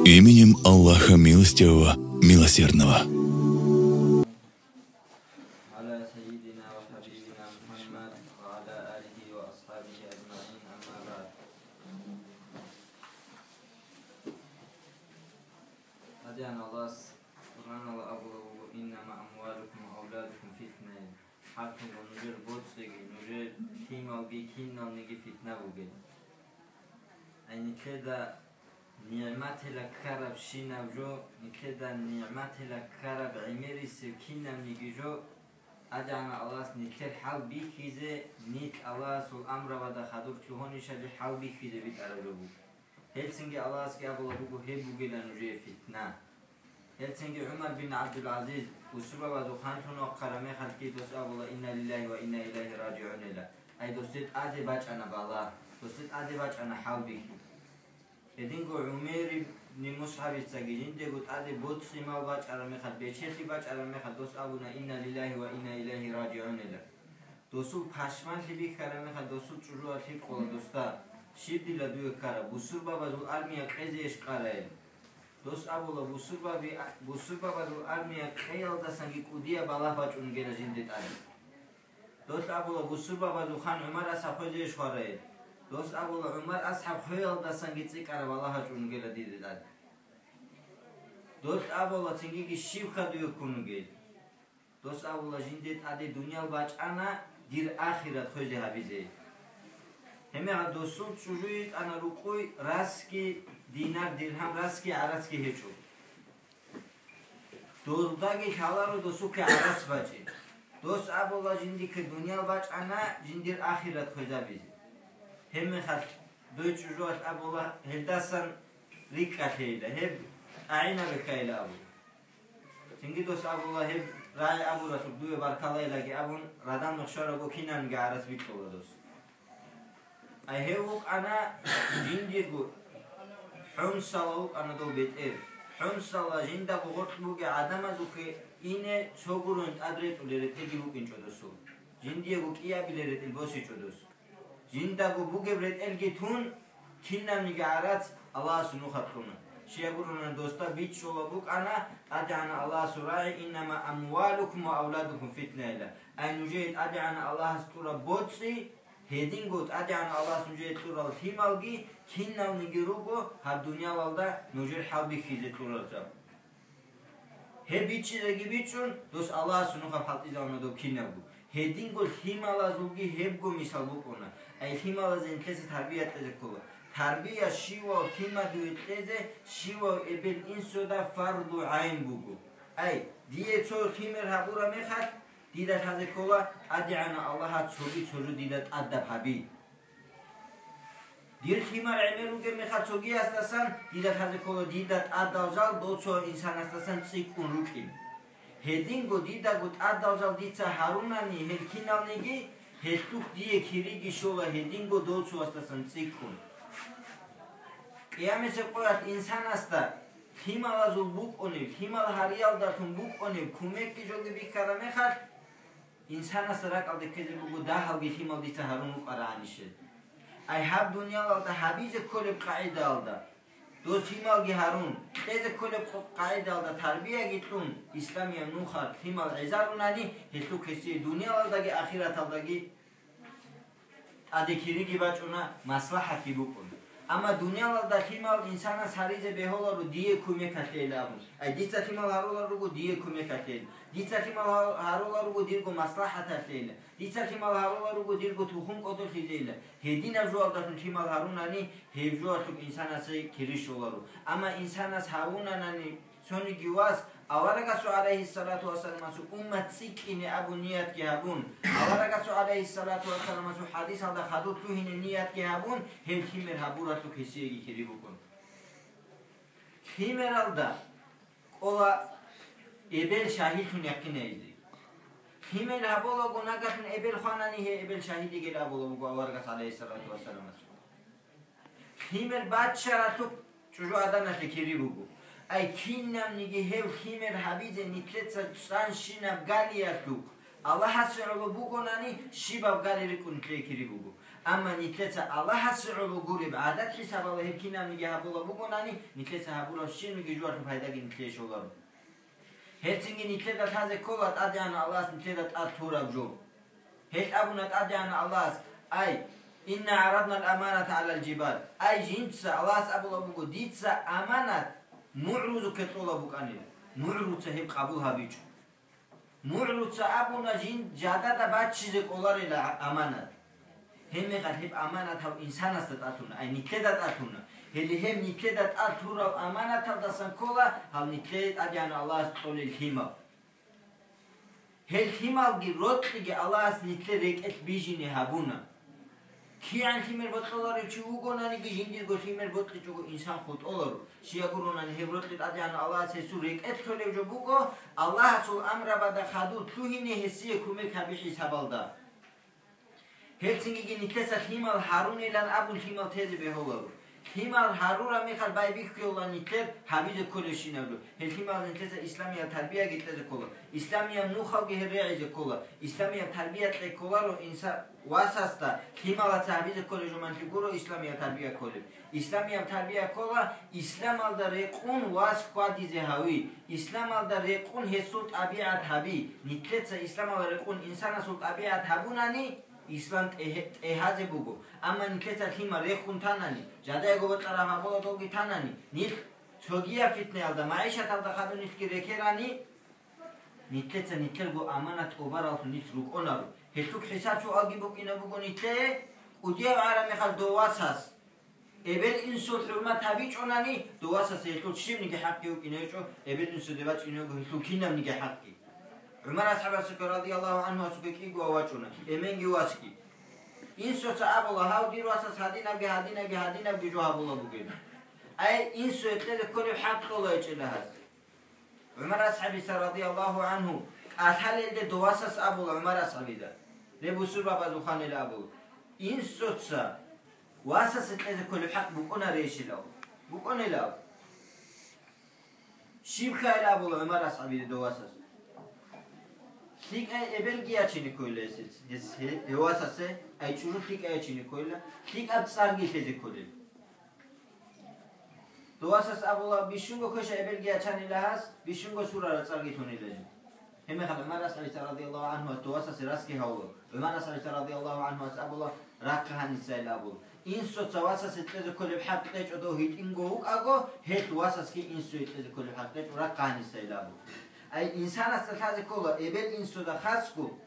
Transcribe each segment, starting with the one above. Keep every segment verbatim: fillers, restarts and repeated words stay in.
Именем Аллаха Милостивого, Милосердного. على سيدنا وحبيبنا محمد وعلى آله وأصحابه أجمعين، أما بعد. ТӀадегӀанав Аллагьас Къуръаналда абулеб буго: «Иннама амвалукум ва авладукум фитна». Гьанже нужер боцӀиги, нужер лъималги киналниги фитна бугел. Ай нилъеда нигӀматила ккарабщинаб жо, нилъеда нигӀматила ккараб гӀемерисеб кинабниги жо, ТӀадегӀанав Аллагьас нилъер хӀал бихьизе, нилъ Аллагьасул амруялда хадур лъугьунищали хӀал бихьизе битӀараб жо буго. Гьелцинги Аллагьасги абулеб буго, гьеб бугила нужее фитна. Гьелцинги ГӀумар бин ГӀабдул-ГӀазиз бусурбабазул ханлъун вахъараб мехалъги дос абула: «Инна лиллагьи ва инна илайгьи ражигӀун», — ила. Ай, досде тӀаде бачӀана балагь, досде тӀаде бачӀана хӀал бихьи. Гьединго ГӀумер ибн МусгӀабицаги жиндего тӀаде боцӀи-мал бачӀараб мехалъ, бечелъи бачӀараб мехалъ дос абуна: «Инна лиллагьи ва инна илайгьи ражигӀун», — ила. Досул пашманлъи бихьараб мехалъ досул чӀужуялъ гьикъула досда: «Щиб дила дуе ккараб? Бусурбабазул армия къезейищ ккарайил?» Дос абула: «Бусурбаби-, бусурбабазул армия къеялдасанги кӀудияб балагь бачӀун бугила жинде тӀаде». Дос абула: «Бусурбабазул хан ГӀумар асхӀаб хвезейищ хварайил?» Дос абула: «ГӀумар асхӀаб хвеялдасанги цӀикӀкӀараб балагь бачӀун бугила диде тӀаде». Дос абула: «Цинги щибха дуе ккун бугел?» Дос абула: «Жинде тӀаде дуниял бачӀана дир ахират хвезе гьабизе». Гьебмехалъ досул чӀужу йитӀана рукъуй расги динар-диргьам, расги гӀарацги гьечӀо. Доздаги лъаларо досухъе гӀарац бачӀин. Дос абула: «Жиндихъе дуниял бачӀана жиндир ахират хвезабизе». Гьебмехалъ дой чӀужуялъ абула: «Гьелдасан рикӀкӀалъейила, гьеб тӀагӀинаб бихьайила», — абула. Цинги дос абула: «Гьеб рагӀи абуралъухъ дуе баркалайилаги», — абун, радал мехщварабго кинабниги гӀарац бикьула дос. Ай гьев вукӀана жиндирго, ХӀумсала вукӀана дов бетӀер. ХӀумсала жиндаго гъоркь бугел гӀадамазухъе ине цо гурони тӀад ретӀулел ретӀелги букӀинчӀо досул. Жиндиего кӀиабилел ретӀел босичӀо дос. Жиндаго бугеб ретӀелги тун, кинабниги гӀарац Аллагьасул нухалъ кьуна. Щай гурони досда бичӀчӀулеб букӀана ТӀадегӀанав Аллагьасул рагӀи: «Иннама амвалукум ва авладукум фитна», — ила. Ай нужее ТӀадегӀанав Аллагьас кьураб боцӀи, гьединго ТӀадегӀанав Аллагьас нужее кьурал лъималги киналниги руго гьаб дуниялалда нужер хӀал бихьизе кьурал жал. Гьеб бичӀчӀизеги бичӀчӀун, дос Аллагьасул нухалъ хӀалтӀизавуна доб кинабго. Гьединго лъималазулги гьебго мисал букӀуна. Ай лъималазе нилъеца тарбия кьезе ккола. Тарбия щивав лъимадуе кьезе, щивав эбел-инсуда фарду гӀайн буго. Ай, дие цо лъимер гьабураб мехалъ, дида лъазе ккола ТӀадегӀанав Аллагьас цоги цо жо дида тӀадаб гьаби. Дир лъимал гӀемер ругеб мехалъ цогиясдасан дида лъазе ккола дида тӀадал жал дов цо инсанасдасан цӀикӀкӀун рукӀин. Гьединго дидаго тӀадал жал дица гьарунани гьел киналниги, гьелъухъ дие кириги щола гьединго дов цоясдасан цӀикӀкӀун. Къиямасеб къоялъ инсанасда лъималазул букӀунеб, лъимал гьариялдалъун букӀунеб кумекги жоги бихьараб мехалъ, инсанасда ракӀалде ккезе буго дагьалги лъимал дица гьарун вукӀарагӀанищел. Ай гьаб дуниялалда гьабизе кколеб къагӀидаялда, дос лъималги гьарун, кьезе кколеб къо-, къагӀидаялда тарбияги кьун, исламияб нухалъ лъимал гӀезарунани, гьелъухъ гьесие дуниялалдаги ахираталдаги тӀаде кириги бачӀуна, маслахӀатги букӀуна. Амма дуниялалда лъимал инсанас гьаризе бегьуларо дие кумекалъейилан абун. Ай, дица лъимал гьарулел руго дие кумекалъейилан. Дица лъимал гьар-, гьарулел руго дирго маслахӀаталъейилан. Дица лъимал гьарулел руго дирго тухум кӀодолъизейилан. Гьединаб жоялдалъун лъимал гьарунани, гьеб жоялъухъ инсанасе кири щоларо. Амма инсанас гьавунанани, цониги вас аварагасул гӀалайгьиссалату вассаламасул уммат цӀикӀкӀине абун ниятги гьабун, аварагасул гӀалайгьиссалату вассаламасул хӀадисалда хадур лъугьине ниятги гьабун, гьеб лъимер гьабуралъухъ гьесиеги кири букӀун. Лъимералда кӀола эбел шагьидлъун якъинайзе. Лъимер гьабулаго нагагьлъун эбел хванани, гьей эбел шагьид йигел абулеб буго аварагас гӀалайгьиссалату вассаламасул. Лъимер баччаралъухъ чӀужугӀаданалъе кири буго. Ай кинабниги гьев лъимер гьабизе нилъеца цӀанщинаб галиялъухъ, Аллагьасе гӀоло бугонани, щибаб гали рикӀкӀун нилъее кири буго. Амма нилъеца Аллагьасе гӀоло гуреб гӀадат хӀисабалда гьеб кинабниги гьабулеб бугонани, нилъеца гьабураб щибниги жугьалъул пайдаги нилъее щоларо. Гьелцинги нилъеда лъазе ккола ТӀадегӀанав Аллагьас нилъеда тӀад лъураб жо. Гьел абуна ТӀадегӀанав Аллагьас: «Ай, инна гӀараднал аманата гӀалал жибал». Ай, жинца, Аллагьас абулеб буго: «Дица аманат мугӀрузухъе кьола букӀанила». МугӀруца гьеб къабул гьабичӀо. МугӀруца абуна жин жадада баччизе кӀоларила аманат. Гьебмехалъ гьеб аманат гьав инсанасда тӀалъуна, ай, нилъеда тӀалъуна. Гьеле гьеб нилъеда тӀад лъурал аманаталдасан ккола гьав нилъее ТӀадегӀанав Аллагьас кьолел лъимал. Гьел лъималги рокьиги Аллагьас нилъер рекӀелъ бижине гьабуна. КигӀан лъимер бокьуларев чи вугонаниги, жиндирго лъимер бокьичӀого инсан хутӀоларо. Щай гуронани гьеб рокьи ТӀадегӀанав Аллагьас гьесул рекӀелъ лъолеб жо буго, Аллагьасул амрабазда хадур лъугьине гьесие кумек гьаби хӀисабалда. Гьелцинги нилъеца лъимал гьарунилан абун лъимал тезе бегьуларо. Лъимал гьарураб мехалъ байбихьула нилъер гьабизе кколебщинаб жо. Гьел лъимал нилъеца исламияб тарбияги кьезе ккола. Исламияб нухалги гьел регӀизе ккола. Исламияб тарбия кье кколаро инса-, васасда, лъималаца гьабизе кколеб жо манлъи гуро исламияб тарбия кколеб. Исламияб тарбия ккола исламалда рекъун вас хьвадизе гьави, исламалда рекъун гьесул тӀабигӀат гьаби. Нилъеца исламалда рекъун инсанасул тӀабигӀат гьабунани, ислам тӀегь-, тӀегьазе буго. Амма нилъеца лъимал рехун танани, жадаего бокьараб гьабула долги танани, нилъ цогияб фитнаялда, магӀишаталда хадур нилъги рекерани, нилъеца нилъерго аманат тӀубараллъун нилъ рукӀунаро. Гьелъул хӀисаб-суалги букӀине буго нилъее, кӀудияв гӀараб мехалъ дов васас эбел-инсул хӀурмат гьабичӀонани, дов васасе гьелъул щибниги хӀакъги букӀине гьечӀо, эбел-инсуде бачӀине буго гьелъул кинабниги хӀакъги. ГӀумар асхӀабасухъе радияллагьу гӀанхуасухъе кӀиго вав вачӀуна, эменги васги. Инсуца абула: «Гьав, дир васас гьадинабги, гьадинабги, гьадинабги жо гьабула бугеб». Ай, инсуе кьезе кколеб хӀакъ кьола гьечӀила гьаз. ГӀумар асхӀабица радияллагьу гӀанху кӀалъалелде дов васас абула ГӀумар асхӀабида, гьеб бусурбабазул ханила абула: «Инсуца васасе кьезе кколеб хӀакъ букӀунарейищилав?» БукӀунилав? Щибха ил абула ГӀумар асхӀабида дов васас? ЛъикӀай эбелги ячине ккойила гьес, гьес, гье-, гьев васасе, ай чӀужу лъикӀай ячине ккойила, лъикӀаб цӀарги лъезе кколел. Дов васас абула: «Бищунго квеша эбелги ячанила гьас, бищунго сурара цӀарги лъунила жин». Гьебмехалъ ГӀумар асхӀабица радияллагьу гӀанхуас дов васасе расги гьавула. ГӀумар асхӀабица радияллагьу гӀанхуас абула: «Рахъа гьаниса ил абула. Инсуца васасе кьезе кколеб хӀакъ кьечӀо дов гьитӀинго вукӀаго, гьелъ васасги инсуе кьезе кколеб хӀакъ кьечӀо, рахъа гьаниса ил абула». Ай, инсанасда лъазе ккола, эбел-инсуда хасго,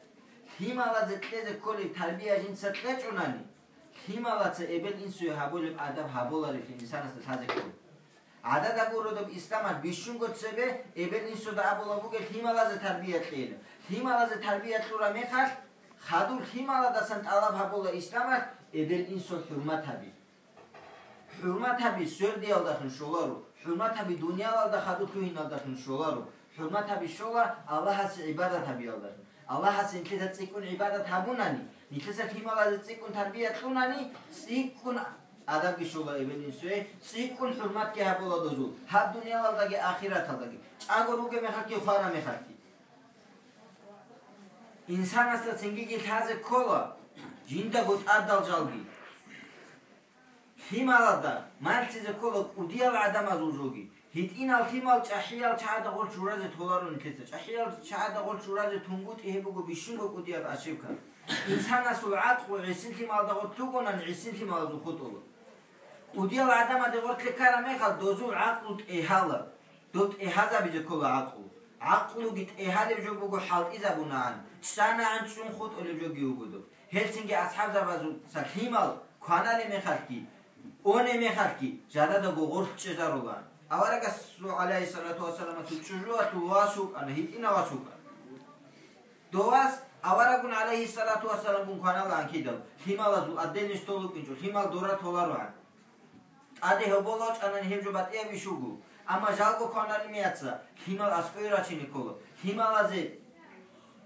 лъималазе кьезе кколеб тарбия жинца кьечӀунани, лъималаца эбел-инсуе гьабулеб адаб гьабуларелъи инсанасда лъазе ккола. ГӀадада гуродоб исламалъ бищунго цебе эбел-инсуда абула бугел лъималазе тарбия кьейилан. Лъималазе тарбия кьураб мехалъ, хадур лъималадасан тӀалаб гьабула исламалъ эбел-инсул хӀурмат гьаби. ХӀурмат гьаби свердиялдалъун щоларо, хӀурмат гьаби дуниялалда хадур лъугьиналдалъун щоларо, хӀурмат гьаби щола Аллагьасе гӀибадат гьабиялдалъун. Аллагьасе нилъеда цӀикӀкӀун гӀибадат гьабунани, нилъеца лъималазе цӀикӀкӀун тарбия кьунани, цӀикӀкӀун адабги щола эбел-инсуе, цӀикӀкӀун хӀурматги гьабула дозул, гьаб дуниялалдаги ахираталдаги, чӀаго ругеб мехалъги хвараб мехалъги. Инсанасда цинги лъазе ккола жиндаго тӀадал жалги. Лъималазда малъизе ккола кӀудиял гӀадамазул жоги. ГьитӀинал лъимал чӀахӀиял чагӀазда гъорлъ журазе толаро нилъеца. ЧӀахӀиял чагӀазда гъорлъ журазе тунгутӀи гьеб буго бищунго кӀудияб ошибка. Инсанасул гӀакълу гӀисин лъималазда гъорлъ лъугонан гӀисин лъималазул хутӀула. КӀудиял гӀадамазде гъорлъе ккараб мехалъ дозул гӀакълу тӀегьала. Доб тӀегьазабизе ккола гӀакълу. ГӀакълуги тӀегьалеб жо буго хӀалтӀизабунагӀан, чӀанагӀан чӀун хутӀулеб жоги вуго доб. Гьелцинги асхӀабзабазуца лъимал кваналеб мехалъги, онеб мехалъги, жададаго гъорлъ чӀезарулаан. Аварагасул, гӀалайгьиссалату вассаламасул, чӀужуялъул вас вукӀана, гьитӀинав вас вукӀана. Дов вас аварагун, гӀалайгьиссалату вассаламгун, кваналаан кидал, лъималазул отдельный стол вукӀинчӀо, лъимал дора толароан. ТӀаде гьобол вачӀанани гьеб жо батӀияб иш вуго. Амма жалго кваналеб мехалъ лъимал аскӀове рачине ккола. Лъималазе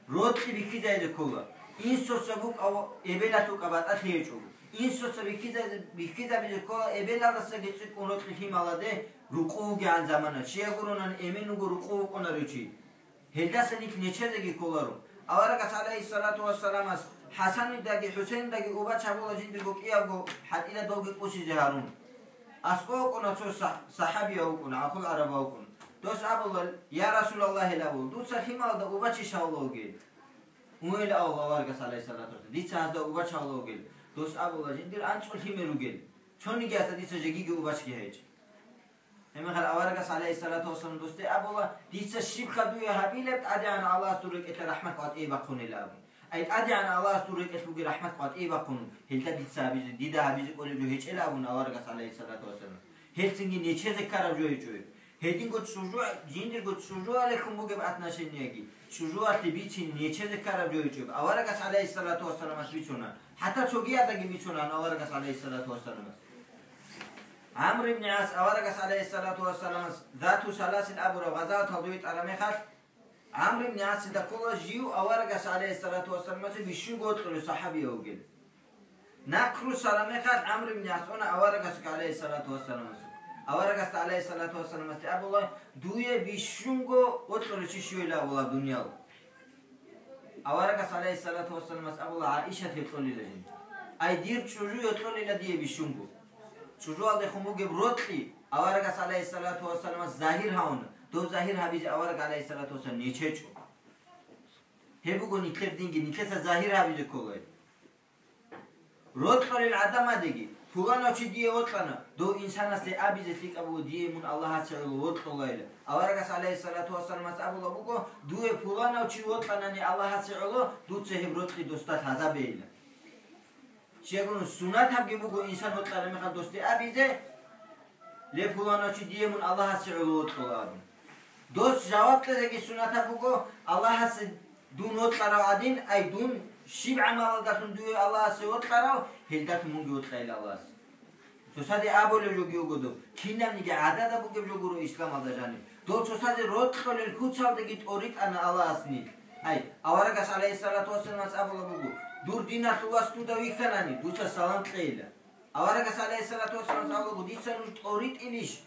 рокьи бихьизайзе ккола. Инсуца букӀа ва эбелалъ букӀа батӀалъи гьечӀо. Инсуца бихьизайзе, бихьизабизе ккола эбелалдасаги цӀикӀкӀун рокьи лъималаде рукъу вугегӀан замана. Щай гуронани эмен вуго рукъу вукӀунарев чи. Гьелдаса нилъ нечезеги кколаро. Аварагас, гӀалайгьиссалату вассаламас, ХӀасанидеги ХӀусейнидеги убач гьабула жиндирго кӀиябго хӀатӀила довги кӀусизе гьарун. АскӀов вукӀуна цо сах-, сахӀабияв вукӀуна, гӀахул гӀарабав вукӀуна. Дос абула: «Я Расулаллагь», — ил абула, — «дуца лъималда убачищ гьавула вугел?» Унгел авал аварагас, гӀалайгьиссалату вассалам, дица гьазда убач гьавула вугел. Дос абула: «Жиндир анцӀго лъимер ругел. Цонигиясда дица жегиги убачги гьечӀ». Гьебмехалъ аварагас, гӀалайгьиссалату вассалам, досде абула: «Дица щибха дуе гьабилеб, ТӀадегӀан Аллагьас дур рекӀелъа рахӀмат къватӀибе бахъунилан?» Ай ТӀадегӀан Аллагьас дур рекӀелъ бугеб рахӀмат къватӀибе бахъун, гьелда дица гьабизе, дида гьабизе кӀолеб жо гьечӀела абун аварагас, гӀалайгьиссалату вассалам. Гьелцинги нечезе ккараб жо гьечӀо. Гьединго чӀужу-, жиндирго чӀужуялехун бугеб отношенияги, чӀужуялъе бицин нечезе ккараб жо гьечӀеб аварагас, гӀалайгьиссалату вассаламас, бицуна. ХӀатта цогияздаги бицунаан аварагас, гӀалайгьиссалату вассаламас. ГӀамр ибн ГӀас аварагас, гӀалайгьиссалату вассаламас, Зату Саласил абураб гъазаваталда витӀараб мехалъ, ГӀамр ибн ГӀасида ккола жив аварагас, гӀалайгьиссалату вассаламасе, бищунго вокьулев сахӀабияв вугел. Нахъ руссараб мехалъ ГӀамр ибн ГӀас уна аварагасухъе, гӀалайгьиссалату вассаламасухъе. Аварагасда, гӀалайгьиссалату вассаламасде, абула: «Дуе бищунго вокьулев чи щивила?» — абула дуниял. Аварагас, гӀалайгьиссалату вассаламас, абула: «ГӀаишат йокьолила жинца». Ай дир чӀужу йокьолила дие бищунго. ЧӀужуялдехун бугеб рокьи аварагас, гӀалайгьиссалату вассаламас, загьир гьавуна. Дов загьир гьабизе авараг, гӀалайгьиссалату вассалам, нечечӀо. Гьеб буго нилъер динги, нилъеца загьир гьабизе кколай. Рокьулел гӀадамадеги, пуланав чи дие вокьана, дов инсанасде абизе лъикӀаб буго: «Дие мун Аллагьасе гӀоло вокьулайила». Аварагас, гӀалайгьиссалату вассаламас, абула буго: «Дуе пуланав чи вокьанани Аллагьасе гӀоло, дуца гьеб рокьи досда лъазабейила». Щайгурелъул сунатабги буго инсан вокьараб мехалъ досде абизе: «Ле, пуланав чи, дие мун Аллагьасе гӀоло вокьула», — абун. Дос жаваб кьезеги сунатаб буго: «Аллагьасе дун вокьарав гӀадин, ай дун щиб гӀамалалдалъун дуе Аллагьасе вокьарав, гьелдалъун мунги вокьайила Аллагьасе». Цоцазе абулеб жоги буго доб, кинабниги гӀадада бугеб жо гуро исламалда жаниб. Дол цоцазе рокьулел куцалдаги тӀоритӀана Аллагьасни. Ай, аварагас, гӀалайгьиссалату вассаламас, абула буго: «Дур диналъул вас дуда вихьанани, дуца салам кьейила». Аварагас, гӀалайгьиссалату вассаламас, абула буго: «Дица нуж тӀоритӀилищ?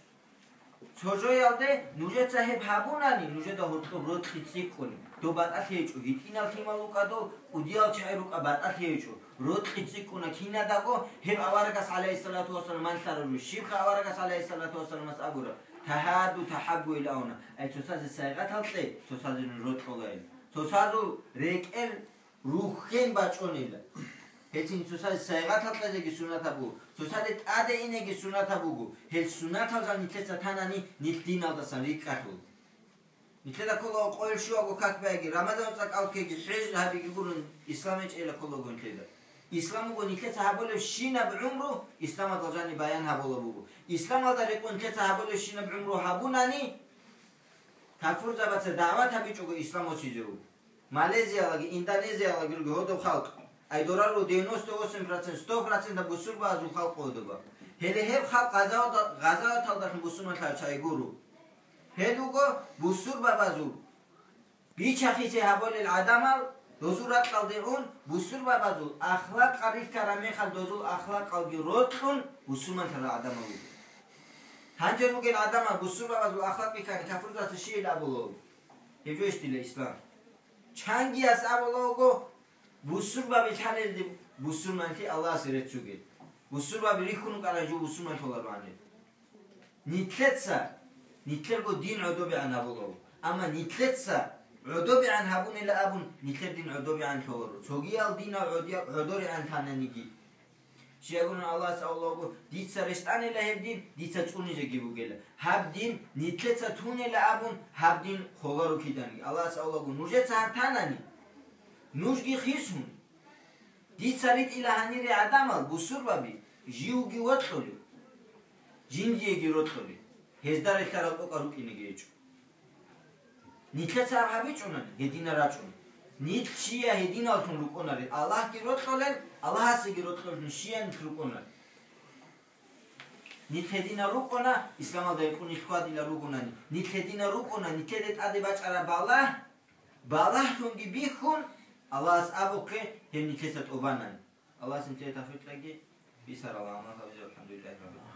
Цо жоялде нужеца гьеб гьабунани, нужеда гьоркьоб рокьи цӀикӀкӀуна, доб батӀалъи гьечӀо, гьитӀинал лъимал рукӀа дов, кӀудиял чагӀи рукӀа, батӀалъи гьечӀо, рокьи цӀикӀкӀуна кинадаго». Гьеб аварагас, гӀалайгьиссалату вассалам, малъараб жо. Щибха аварагас, гӀалайгьиссалату вассаламас, абураб: «Тагьаду тагьаббу ил ауна», ай цоцазе сайгъатал кье, цоцазе нуж рокьулайин. Цоцазул рекӀел рухьен бачӀунила. Гьецин цоцазе сайгъатал кьезеги сунатаб буго, цоцазе тӀаде инеги сунатаб буго. Гьел сунатал жал нилъеца танани, нилъ диналдасан рикӀкӀалъул. Нилъеда ккола къойил щуго как баги, Рамазан цӀакъал ккеги, хӀеж гьабиги гурун, ислам гьечӀила кколаго нилъеда. Ислам буго нилъеца гьабулебщинаб гӀумру, исламалда жаниб баян гьабула буго. Исламалда рекъон нилъеца гьабулебщинаб гӀумру гьабунани, кафурзабаца дагӀват гьабичӀого ислам босизе буго. Малезиялаги, Индонезиялаги руго гьодоб халкъ. Ай дора руго девяносто восемь процент, сто процент бусурбабазул халкъ гьодоба. Гьеле гьеб халкъ гъазаваталдалъун бусурманлъарал чагӀи гуро. Гьел руго бусурбабазул. Бичахизе гьабулел гӀадамал, дозул ракьалде ун, бусурбабазул ахлакъал рихьараб мехалъ дозул ахлакъалги рокьун бусурманлъарал гӀадамал руго. Гьанже ругел гӀадамал бусурбабазул ахлакъ рихьани кафурзабаца щиб абулеб? Гьеб жойищ дила ислам. Чангияс абула вуго, бусурбаби лъалелде бусурманлъи Аллагьасе реццуге. Бусурбаби рихьун вукӀарай жо бусурманлъулароан гьеб. Нилъеца, нилъерго дин гӀодобегӀан гьабула вуго. Амма нилъеца гӀодобегӀан гьабунила абун, нилъер дин гӀодобегӀан лъоларо. Цогиял динал гӀодия-, гӀодорегӀан лъананиги. Щайгурелъул Аллагьас абула вуго, дица рещтӀанила гьеб дин, дица цӀунизеги бугела. Гьаб дин нилъеца тунила абун, гьаб дин холаро киданиги. Аллагьас абула вуго, нужеца гьаб танани, нужги хисун. Дица ритӀила гьанире гӀадамал, бусурбаби, живги вокьулев, жиндиеги рокьулев, гьезда релълъарал тӀокӀал рукӀинеги гьечӀо. Нилъеца гьаб гьабичӀунани, гьединал рачӀуна. Нилъ чиял гьединаллъун рукӀунаре, Аллагьги рокьулел, Аллагьасеги рокьулел нилъ чиял нилъ рукӀунаре. Нилъ гьединал рукӀуна, исламалда рекъон нилъ хьвадилал ругонани. Нилъ гьединал рукӀуна, нилъеде тӀаде бачӀараб балагь, балагьлъунги бихьун, Аллагьас абухъе, гьеб нилъеца тӀубанани. Аллагьас нилъее тавфикъ кьеги, бисарал гӀамал гьабизе. АлхӀамдулиллагьи раббил гӀаламин.